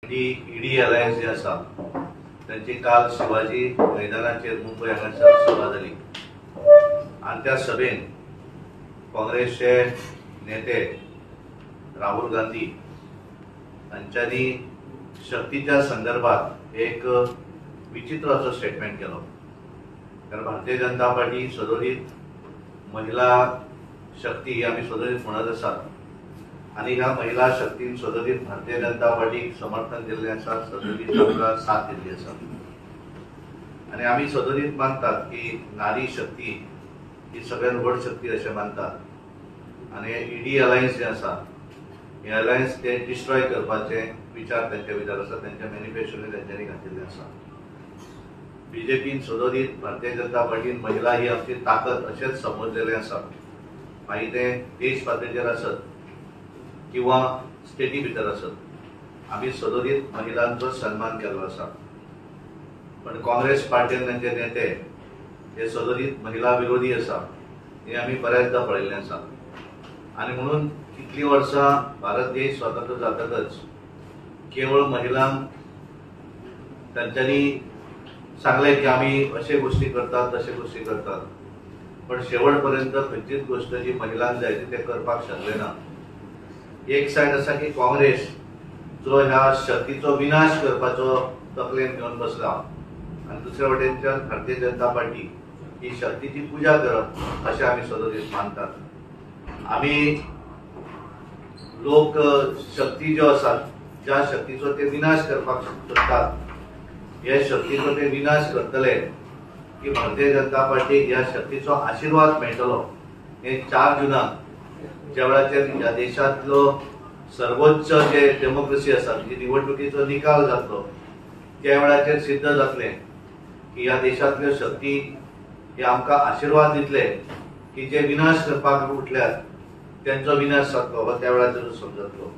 ED alliance जे आसा तांची काल शिवाजी मैदानाचेर मुंबय हांगासर सभा जाली आनी त्या सभेन काँग्रेसचे नेते राहुल गांधी हांच्यांनी शक्तीच्या संदर्भात एक विचित्र असो स्टेटमेंट केलो. कारण भारतीय जनता पार्टी सदोदीत महिला शक्ती ही आमी सदोदीत म्हणत आसात आनी ह्या महिला शक्तीन सदोदीत भारतीय जनता पार्टीक समर्थन दिल्लें आसा, सदोदीत आमकां साथ दिल्ली आसा आनी आमी सदोदीत मानतात की नारी शक्ती ही सगळ्यात व्हड शक्ती अशें मानतात आनी ईडी अलायन्स जें आसा हे अलायन्स ते डिस्ट्रॉय करपाचे विचार त्यांचे विचार आसा, त्यांच्या मॅनिफेस्टोनी तेंच्यांनी घातिल्लें आसा. बीजेपीन सदोदीत भारतीय जनता पार्टीन महिला ही आमची ताकद अशेंच समजलेलें आसा, मागीर तें देश पातळेचेर आसत किंवा स्टेटी भितर आसत, आमी सदोदीत महिलांचो सन्मान केल्लो आसा. पण काँग्रेस पार्टीन तांचे नेते हे सदोदीत महिला विरोधी आसा हे आमी बऱ्याचदा पळयल्लें आसा. आनी म्हणून कितलीं वर्सां भारत देश स्वतंत्र जातकच केवळ महिलांक तांच्यांनी सांगलें की आमी अशे गोश्टी करतात तशे गोश्टी करतात, पण शेवट पर्यंत खंयचीच गोश्ट जी महिलांक जाय ती ते करपाक शकले ना. एक सायड आसा की काँग्रेस जो ह्या शक्तीचो विनाश करपाचो तकलेन घेवन बसला आनी दुसऱ्या वटेनच्यान भारतीय जनता पार्टी ही शक्तीची पुजा करप अशें आमी सदोदीत मानतात. आमी लोक शक्ती ज्यो आसात ज्या शक्तीचो ते विनाश करपाक सोदतात हे शक्तीचो ते विनाश करतले की भारतीय जनता पार्टीक ह्या शक्तीचो आशिर्वाद मेळटलो. हे 4 जुनाक ज्या वेळाचेर ह्या देशांतलो सर्वोच्च जे डेमोक्रेसी आसा जी निवडणुकीचो निकाल जातलो त्या वेळाचेर सिद्ध जातलें की ह्या देशांतल्यो शक्ती हे आमकां आशिर्वाद दितले की जे विनाश करपाक उठल्यात त्यांचो विनाश जातलो हो त्या वेळाचेर समजतलो.